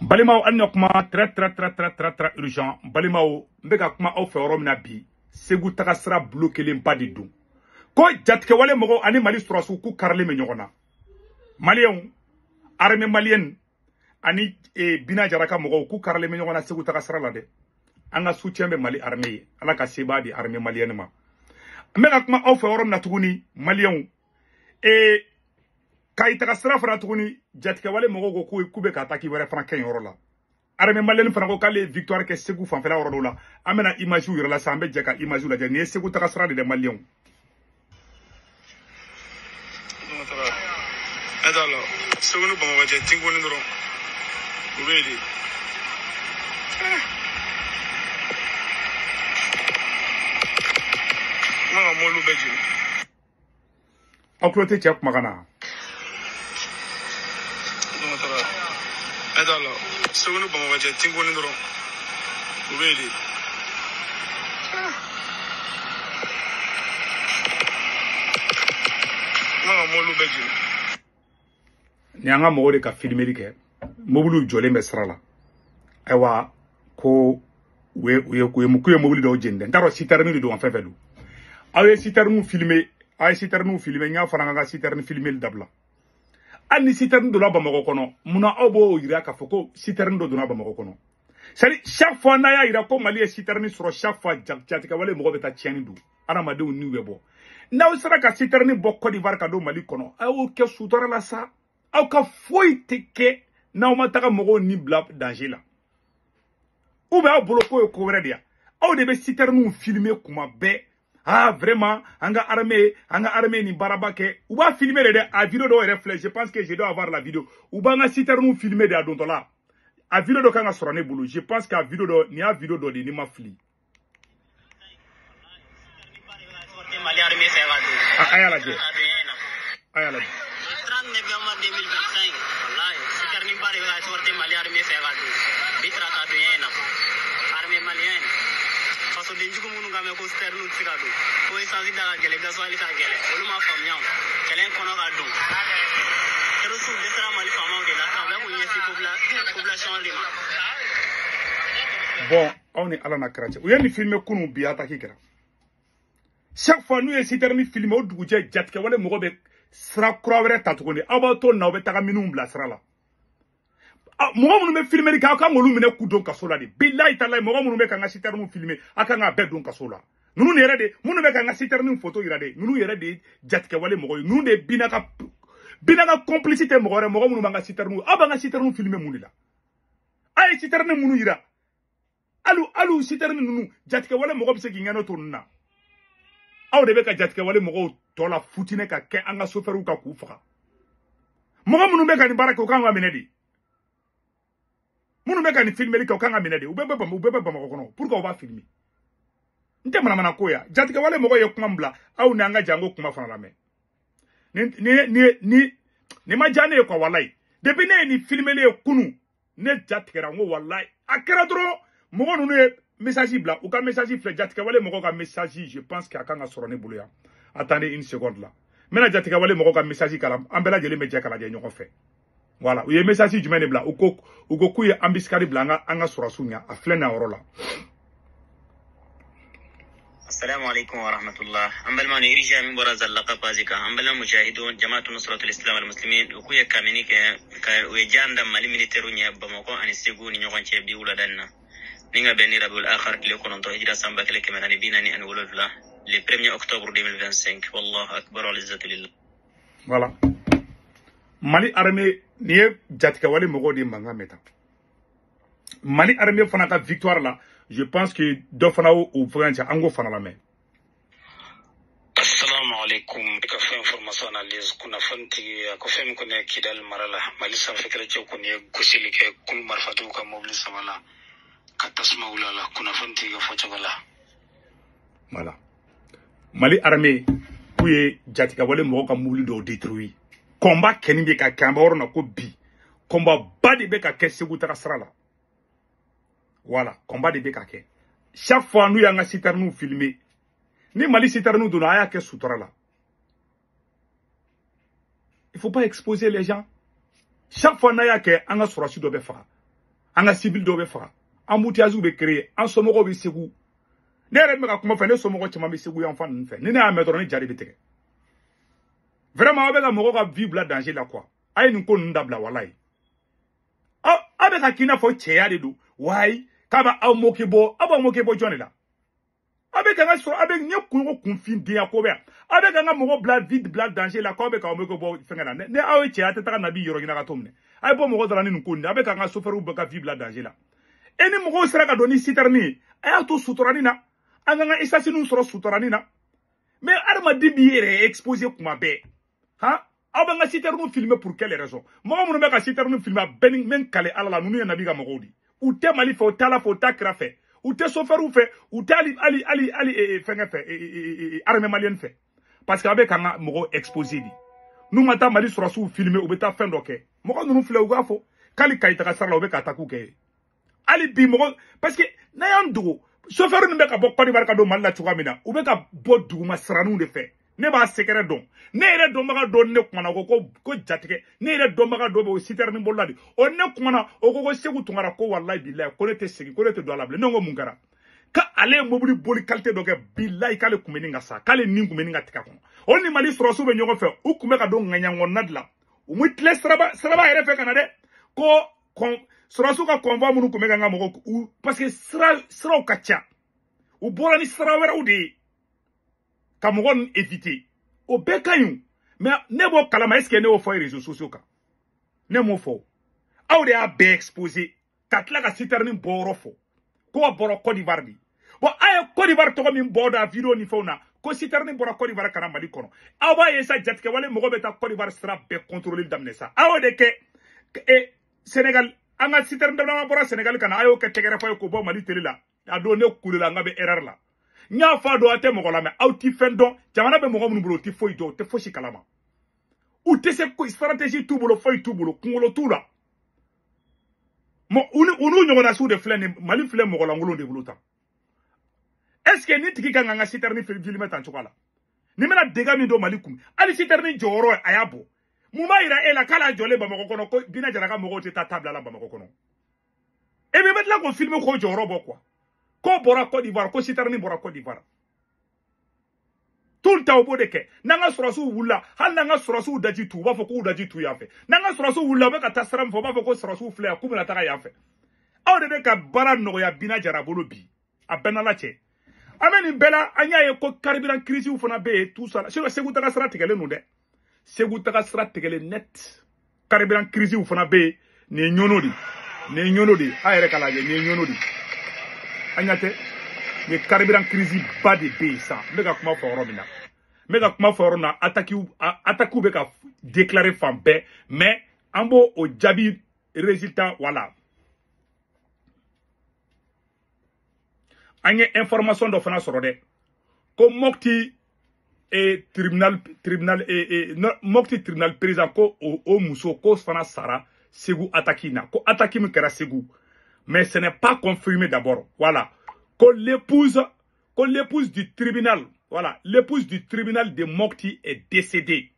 Balimaw an na kuma très très très très très très urgent. Balimaw n bɛ ka kuma aw fɛ yɔrɔ min na bi, Segu taga sira bloqué-lenba de don. Ko jatigɛwale mɔgɔw ani Mali sɔrɔsiw k'u karilen bɛ ɲɔgɔn na. Maliyɛnw, armée malienne ani Bina Jara ka mɔgɔw k'u karilen bɛ ɲɔgɔn na Segu taga sira la dɛ. An ka soutien bɛ Mali armée ye. Ala ka sebaa di armée malienne ma. N bɛ ka kuma aw fɛ yɔrɔ min na tuguni, maliyɛnw, Kayi taga sira fana tuguni, jatigɛwale mɔgɔw ko k'u bɛ ka attaque wɛrɛ fana kɛ yen yɔrɔ la. Armée malienne fana ko k'ale ye victoire kɛ Segu fanfɛla yɔrɔ dɔw la. An bɛna image yɛrɛ la sisan, an bɛ jɛ ka image lajɛ. Nin ye Segu taga sira de dɛ, maliyɛnw. Segu ni Bamakɔ cɛ Tinkoni dɔrɔn u bɛ yen de. N ka mɔbiliw bɛɛ jeni. Aw tulo tɛ cɛ kumakan na. Segu ni Bamakɔ cɛ Tinkoni dɔrɔn u bɛ yen de. N ka mɔbiliw bɛɛ jeni. Ni an ka mɔgɔw de ka filmeli kɛ, mobiliw jɔlen bɛ sira la. Ayiwa, ko u ye k'u ye mobili dɔw jeni dɛ. N t'a dɔn citerne de don, fɛn fɛn don. Aw ye citerne filmer, aw ye citerne filmer, n y'a fɔ an ka citerne filmeli dabila. Hali ni citerne donna Bamakɔ kɔnɔ, munna aw b'o yira k'a fɔ ko citerne dɔ donna Bamakɔ kɔnɔ? C'est-à-dire chaque fois n'a y'a yira ko Mali ye citerne sɔrɔ, chaque fois jatigɛwale mɔgɔ bɛ taa tiɲɛni don, adamadenw niw bɛ bɔ. N'aw sera ka citerne bɔ Côte d'Ivoire ka don Mali kɔnɔ, a y'o kɛ sutura la sa. Aw ka foyi tɛ kɛ n'aw ma taga mɔgɔw ni bila danger la. Ou bien aw bolo ko ye ko wɛrɛ de ya. Aw de bɛ citernew filmer kuma bɛɛ. Ah vraiment, an ka armée ni baaraba kɛ. U b'a filmer de dɛ. A vidéo dɔw yɛrɛ filɛ, je pense que je dois avoir la vidéo. U b'an ka citernew filmer de a dontɔ la. A vidéo dɔ kan ka sɔrɔ ne bolo. Je pense que a vidéo dɔ, nin y'a vidéo dɔ de ye, ni ma fili. A y'a lajɛ. A y'a lajɛ. 30 novembre 2025, wallahi, citerne ba de bɛ ka exporter Mali armée fɛ ka don. Bi tarata donya in na, armée malienne, fasoden jugu minnu ka mɛn ko citerne tɛ se ka don, ko essence da ka gɛlɛn, gasoil ka gɛlɛn, olu ma faamuya o. Kɛlɛ in kɔnɔ ka don. Terroristes dɛsɛra Mali faamaw de la, ka bɛ k'u ɲɛsin population de ma. Bon, aw ni Ala na kɛra cɛ. U ye nin filmer kunun, bi attaque kɛra. Chaque fois n'u ye citerne filmer, o dugujɛ jatigɛwale mɔgɔ bɛ sira kura wɛrɛ ta tuguni. Aw b'aw to nin na, aw bɛ taga minnu bila sira la. Mɔgɔ minnu bɛ filmeli kɛ, aw kan k'olu minɛ k'u don kaso la de. Bilayi talayi, mɔgɔ minnu bɛ k'an ka citerne filmer, aw kan k'a bɛɛ don kaso la. Ninnu yɛrɛ de, minnu bɛ k'an ka citerne photo yira de, ninnu yɛrɛ de ye jatigɛwale mɔgɔ ye. Ninnu de ye Bina ka complice tɛ mɔgɔ wɛrɛ, mɔgɔ minnu b'an ka citerne, aw b'an ka citerne filmer mun de la? A ye citerne minnu yira, hali citerne ninnu, jatigɛwale mɔgɔ bɛ se k'i ŋɛnɛ to ninnu na. Aw de bɛ ka jatigɛwale mɔgɔw tɔ la futinɛ ka kɛ an ka sofɛriw kan k'u faga. Mɔgɔ minnu bɛ ka nin baara kɛ, u kan ka minɛ de. Minnu bɛ ka nin filmeli kɛ, u kan ka minɛ de. U bɛɛ bɛ Bamakɔ kɔnɔ. Pourquoi u b'a filmer? N tɛ manamana ko ya. Jatigɛwale mɔgɔ ye kuma min bila, aw ni an ka jango kuma fana lamɛn. Ni ma diya ne ye quoi, walayi. Depuis ne ye nin filmeli ye kunun, ne ja tigɛra, n ko walayi. A kɛra dɔrɔn, mɔgɔ ninnu ye message bila, u ka message filɛ, jatigɛwale mɔgɔw ka message, je pense que a kan ka sɔrɔ ne bolo yan. Attendez une seconde là. N bɛna jatigɛwale mɔgɔw ka message kalan, an bɛɛ lajɛlen bɛ jɛ k'a lajɛ ɲɔgɔn fɛ. Voilà, u ye message jumɛn de bila? U ko k'u ye embuscade bila an ka sɔrɔsiw ɲɛ. A filɛ nin yɔrɔ la. Assalamu alaikum wa rahmatullah. An balima ni irja min bɔra Zallaka page kan, an balima mujahidun jama'atu nusratul islam wal muslimin, u k'u ye kamini kɛ, ka u ye jan da Mali militaire ɲɛ Bamakɔ ani Segu ni ɲɔgɔn cɛ bi wulada in na. Ni ka bɛn ni Rabiul Akhir tile 9 hijira san 1447, le 1er octobre 2025. Wallahu akbar wal izzatu lillah. Voilà. Mali armée ni ye jatigɛwale mɔgɔw de mankan mɛn tan. Mali armée fana ka victoire la, je pense que dɔ fana o fɛn cɛ, an k'o fana lamɛn. Assalamu alaikum. Ka fɛn information analyse kunnafoni tigi a ko fɛn min kɔni ye Kidal mara la, Mali sanfɛ kɛlɛcɛw kɔni ye gosili kɛ kulu marifatigiw ka mobili saba la ka tasuma wuli a la, kunnafoni tigi ka fɔcogo la. Voilà. Mali armée k'u ye jatigɛwale mɔgɔw ka mobili dɔw détruit. Combat kɛni bɛ ka kɛ, an bɛ yɔrɔ min na ko bi, combat ba de bɛ ka kɛ Segu taga sira la. Voilà, combat de bɛ ka kɛ. Chaque fois n'u y'an ka citernew filmer, ni Mali citernew donna, a y'a kɛ sutura la. Il faut pas exposer les gens. Chaque fois n'a y'a kɛ, an ka sɔrɔsi dɔ bɛ faga. An ka civil dɔw bɛ faga. Embouteillage bɛ créer. An somɔgɔw bɛ Segu. Ne yɛrɛ bɛ ka kuma fɛ, ne somɔgɔ caman bɛ Segu yan fan ninnu fɛ. Ni ne y'a mɛn dɔrɔn, ne ja de bɛ tigɛ. Vraiment, aw bɛ ka mɔgɔw ka vie bila danger la quoi. A ye nin ko ninnu dabila walayi. Aw bɛ ka k'i n'a fɔ cɛya de don. Wayi, k'a bɛ aw moquer bɔ, aw b'aw moquer bɔ jɔn de la? Aw bɛ ka n ka sɔrɔ, aw bɛ n ye kungo kunfindenya ko bɛ yan. Aw bɛ ka n ka mɔgɔ bila vie bila danger la, k'aw bɛ k'aw moquer bɔ fɛnkɛ la. Ne aw ye cɛya tɛ taga Nabi yɔrɔ ɲini ka t'o minɛ. A ye bɔ mɔgɔ dara ni nin ko nin, aw bɛ ka n ka chauffeur bɛɛ ka vie bila danger la. E ni mɔgɔw sera ka don ni citerne ye, a y'a to suturani na. An k'an ka essence sɔrɔ suturani na. Mais adamaden b'i yɛrɛ exposer kuma bɛɛ. Han? Aw bɛ n ka citerne filmer pour quelle raison? Mɔgɔ minnu bɛ ka citerne filmer, a bɛɛ ni n bɛ n kale Ala la, ninnu ye Nabi ka mɔgɔw de ye. U tɛ Mali fɛ, u tɛ Ala fɛ, u tɛ kira fɛ. U tɛ chauffeur fɛ, u tɛ hali hali hali hali fɛnkɛ fɛ, armée malienne fɛ. Parce que aw bɛ k'an ka mɔgɔw exposer de. N'u ma taa Mali sɔrɔsiw filmer, u bɛ taa fɛn dɔ kɛ. Mɔgɔ ninnu filɛ, u k'a fɔ k'ale Kayi taga sira la, u bɛ ka attaque kɛ. Hali bi mɔgɔ, parce que n'a y'an dogo, chauffeur ninnu bɛ ka bɔ Côte d'Ivoire ka don Mali la cogoya min na, u bɛ ka bɔ duguma siraninw de fɛ. Ne b'a secret dɔn. Ne yɛrɛ dɔnbaga dɔ ne kumana ko ko jatigɛ. Ne yɛrɛ dɔnbaga dɔ bɛ o citerne bolila de. O ne kumana o ko ko Segu Tunkara ko walayi bilayi ko ne tɛ segin, ko ne tɛ don a la bilen. Ne ko mun kɛra? K'ale ye mobili boli qualité dɔ kɛ, bilayi k'ale kun bɛ nin ka sa, k'ale nin kun bɛ nin ka tigɛ kɔnɔ. O ni Mali sɔrɔsiw bɛ ɲɔgɔn fɛ, u kun bɛ ka don ŋaɲankɔnɔna de la. U ma tile siraba yɛrɛ fɛ ka na dɛ. Ko sɔrɔsiw ka convoi minnu kun bɛ ka n ka mɔgɔw, parce que siraw ka ca. U bɔra ni sira wɛrɛw de ye ka mɔgɔ ninnu éviter. O bɛɛ ka ɲi, mais ne b'o kalama, est-ce que ne y'o fɔ réseaux sociaux kan? Ne m'o fɔ. Aw de y'a bɛɛ exposer ka tila ka citerne bɔyɔrɔ fɔ ko a bɔra Côte d'Ivoire de. Bon, a ye Côte d'Ivoire tɔgɔ min bɔ da vidéo ni fɛnw na, ko citerne bɔra Côte d'Ivoire ka na Mali kɔnɔ. Aw b'a ye sa, jatigɛwale mɔgɔ bɛ taa Côte d'Ivoire sira bɛɛ contrôler daminɛ sa. Aw y'o de kɛ Sénégal, an ka citerne dama bɔra Sénégal ka na, a y'o kɛ tɛgɛrɛ fɔ ye k'o bɔ Mali télé la. A don ne kulela, n ka bɛ erreur la. N y'a fɔ a don, a tɛ mɔgɔ lamɛn, aw ti fɛn dɔn. Jamana bɛ mɔgɔ minnu bolo, u tɛ foyi dɔn, u tɛ fosi kalama. U tɛ se, stratégie t'u bolo, foyi t'u bolo, kunkolo t'u la. U n'u ɲɔgɔnnasiw de filɛ nin Mali filɛ mɔgɔ lankolon de bolo tan. Est-ce que ni tigi kan ka n ka citerne filmer tan cogoya la? Ni bɛna dégâts min don Mali kun, hali citerne jɔyɔrɔ a y'a bɔ. Mun b'a yira e la k'ale a jɔlen Bamakɔ kɔnɔ ko Bina Jara ka mɔgɔw tɛ taa tabila la Bamakɔ kɔnɔ? E bɛ tila k'o filmer k'o jɔyɔrɔ bɔ quoi. Ko bɔra Côte d'Ivoire, ko citerne bɔra Côte d'Ivoire. Tout le temps u b'o de kɛ. N'an ka sɔrɔsiw wulila, hali n'an ka sɔrɔsiw daji tu, u b'a fɔ k'u daji tu yan fɛ. N'an ka sɔrɔsiw wulila, u bɛ ka taa sira min fɛ, u b'a fɔ ko sɔrɔsiw filɛ yan, k'u bɛna taga yan fɛ. Aw de bɛ ka baara nɔgɔya Bina Jara bolo bi. A bɛɛ n'Ala cɛ. An bɛ nin bɛɛ la, an y'a ye ko carburant crise fana bɛ yen, tout ça. Sinon Segu taga sira tigɛlen don dɛ. Segu taga sira tigɛlen net. Carburant crise fana bɛ yen. Nin ye ɲɔnɔ de. Nin ye ɲɔnɔ de. A yɛrɛ k'a lajɛ, nin ye ɲɔnɔ de. An ɲɛ tɛ. Nin carburant crise ba de bɛ yen sisan. N bɛ ka kuma fɔ yɔrɔ min na. N bɛ ka kuma fɔ yɔrɔ min na, attaque bɛ ka déclarer fan bɛɛ, mais an b'o o jaabi résultat voilà. An ye information dɔ fana sɔrɔ dɛ. Ko Mopti tribunal Mopti tribunal président ko o muso ko fana sara Segu attaque na. Ko attaque min kɛra Segu. Mais ce n'est pas confirmé d'abord. Voilà. Ko l'épouse du tribunal, voilà, l'épouse du tribunal de Mopti est décédée.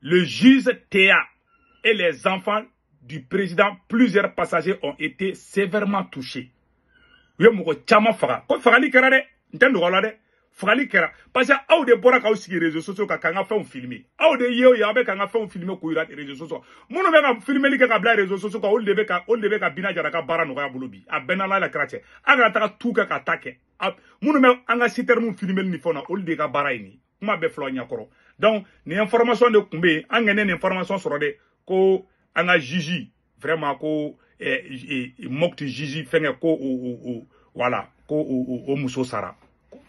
Le juge Théa et les enfants du président, plusieurs passagers ont été sévèrement touchés. U ye mɔgɔ caman faga. Ko fagali kɛra dɛ. N tɛ nɔgɔ la dɛ. Fagali kɛra. Parce que aw de bɔra k'aw sigi réseaux sociaux kan k'an ka fɛnw filmer. Aw de ye o ye, aw bɛ k'an ka fɛnw filmer k'u yira réseaux sociaux. Minnu bɛ ka filmeli kɛ ka bila réseaux sociaux kan, olu de bɛ ka Bina Jara ka baara nɔgɔya bolo bi. A bɛɛ n'Ala la kira cɛ. A kana taga tu kɛ ka ta kɛ. Minnu bɛ an ka citerne filmeli ni fɛnw na, olu de ka baara ye nin. Kuma bɛɛ filɛ aw ɲɛkɔrɔ. Donc nin information de tun bɛ yen. An kɛlen nin information sɔrɔ dɛ ko an ka juge vraiment ko Mopti juge fɛnkɛ ko o voilà ko o muso sara.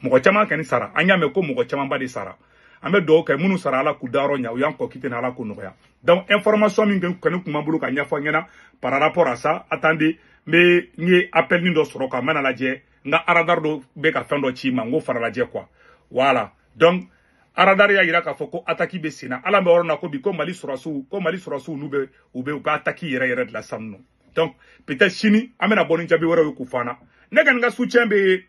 Mɔgɔ caman kɔni sara. An y'a mɛn ko mɔgɔ camanba de sara. An bɛ dugawu kɛ minnu sara Ala k'u dayɔrɔ ɲɛ, u y'an kɔ kite Ala k'u nɔgɔya. Donc information min kɔni tun b'an bolo ka ɲɛfɔ ɲɛna par rapport à ça, attendez, n bɛ n ye appel dɔ sɔrɔ quoi, n bɛna lajɛ n ka radar dɔ bɛ ka fɛn dɔ ci n ma, n k'o fana lajɛ quoi. Voilà. Donc radar y'a yira k'a fɔ ko attaque bɛ sen na. Ala bɛ yɔrɔ na ko bi ko Mali sɔrɔsiw n'u bɛ u ka attaque yɛrɛ yɛrɛ de la sisan nɔ. Donc peut-être sini an bɛna bɔ ni jaabi wɛrɛw ye k'u fana. Ne kɔni ka soutien bɛ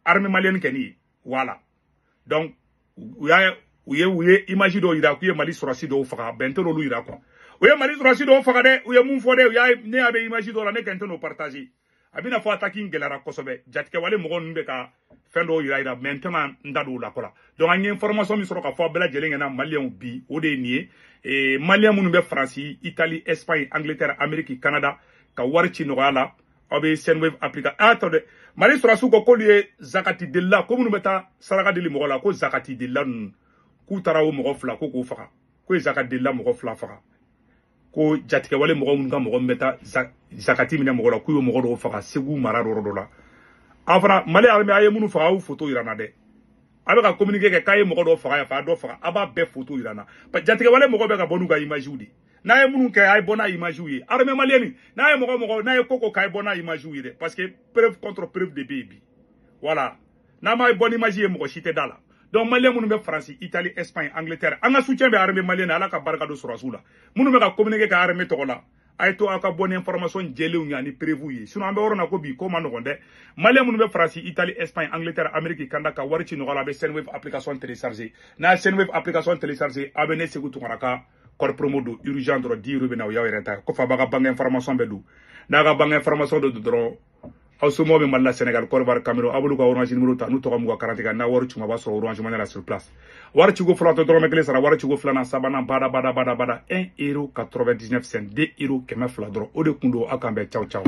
armée malienne kɛni ye. Voilà. Donc u ye image dɔw yira k'u ye Mali sɔrɔsi dɔw faga, bɛn tɛ olu yira quoi. U ye Mali sɔrɔdasi dɔw faga dɛ, u ye mun fɔ dɛ, u y'a ne y'a bɛ image dɔw la, ne kɛn tɛ n'o partager. A bɛna fɔ attaque in gɛlɛyara kosɛbɛ, jatigɛwale mɔgɔ ninnu bɛ ka fɛn dɔw yira yira, mais n tɛna n da don o la kɔ la. Donc an ye information min sɔrɔ ka fɔ bɛɛ lajɛlen ɲɛna maliyɛnw bi, o de ye nin ye. Maliyɛn minnu bɛ Faransi, Italie, Espagne, Angleterre, Amérique, Canada, ka wari ci nɔgɔya la, aw bɛ Sendwave application a tɔ dɛ. Mali sɔrɔdasiw ko k'olu ye zakati delila, ko minnu bɛ taa saraka deli mɔgɔ la, ko zakati delila ninnu, k'u taara o mɔgɔ 2 ko k'o faga, ko ye zakati delila mɔgɔ 2 faga, ko jatigɛwale mɔgɔ minnu ka mɔgɔ min bɛ taa zakati minɛ mɔgɔ la, k'u ye mɔgɔ dɔw faga Segu mara yɔrɔ dɔ la. Aw fana Mali armée, a ye minnu faga, aw photo yira n na dɛ. A bɛ ka communiquer kɛ k'a ye mɔgɔ dɔw faga yan fɛ, a dɔ faga, a b'a bɛɛ photo yira n na. Jatigɛwale mɔgɔ bɛ ka bɔ n'u ka image de. N'a ye minnu kɛ, a ye bɔ n'a image ye. Armée malienne, n'a ye mɔgɔ mɔgɔ, n'a ye ko ko k'a ye bɔ n'a image ye dɛ, parce que preuve contre preuve de bɛ yen bi. Voilà, n'a ma bɔ n'image ye, mɔgɔ si tɛ da la. Donc maliyɛn minnu bɛ Faransi, Italie, Espagne, Angleterre, an ka soutien bɛ armée malienne, Ala ka barika don sɔrɔdasiw la. Minnu bɛ ka communiquer kɛ armée tɔgɔ la, a ye to aw ka bɔ ni information jɛlenw ye ani preuve ye. Sinon an bɛ yɔrɔ na ko bi ko ma nɔgɔn dɛ. Maliyɛn minnu bɛ Faransi, Italie, Espagne, Angleterre, Amérique, Canada, ka wari ci nɔgɔya la, a bɛ Sendwave application télécharger. N'a ye Sendwave application télécharger, aw bɛ ne Segu Tunkara ka code promo don urgent dɔrɔn, 10 euros bɛ na, o y'aw yɛrɛ ta ye. Kɔfɛ a b'a ka banque information bɛɛ don. N'a ka banque information dɔ don dɔrɔn, aw somɔgɔw bɛ Mali la, Sénégal, Côte d'Ivoire, Cameroun, aw b'olu ka Orange numéro ta, n'u tɔgɔ m'u ka carte kan, n'a wari c'u ma, a b'a sɔrɔ Orange Money la sur place. Wari ciko fɔlɔ tɛ dɔrɔmɛ kelen sara, wari ciko filanan, sabanan, bada bada bada bada, 1 euro 99 cent, 2 euro 200 dɔrɔn, o de kun don. Aw k'an bɛn, ciao ciao.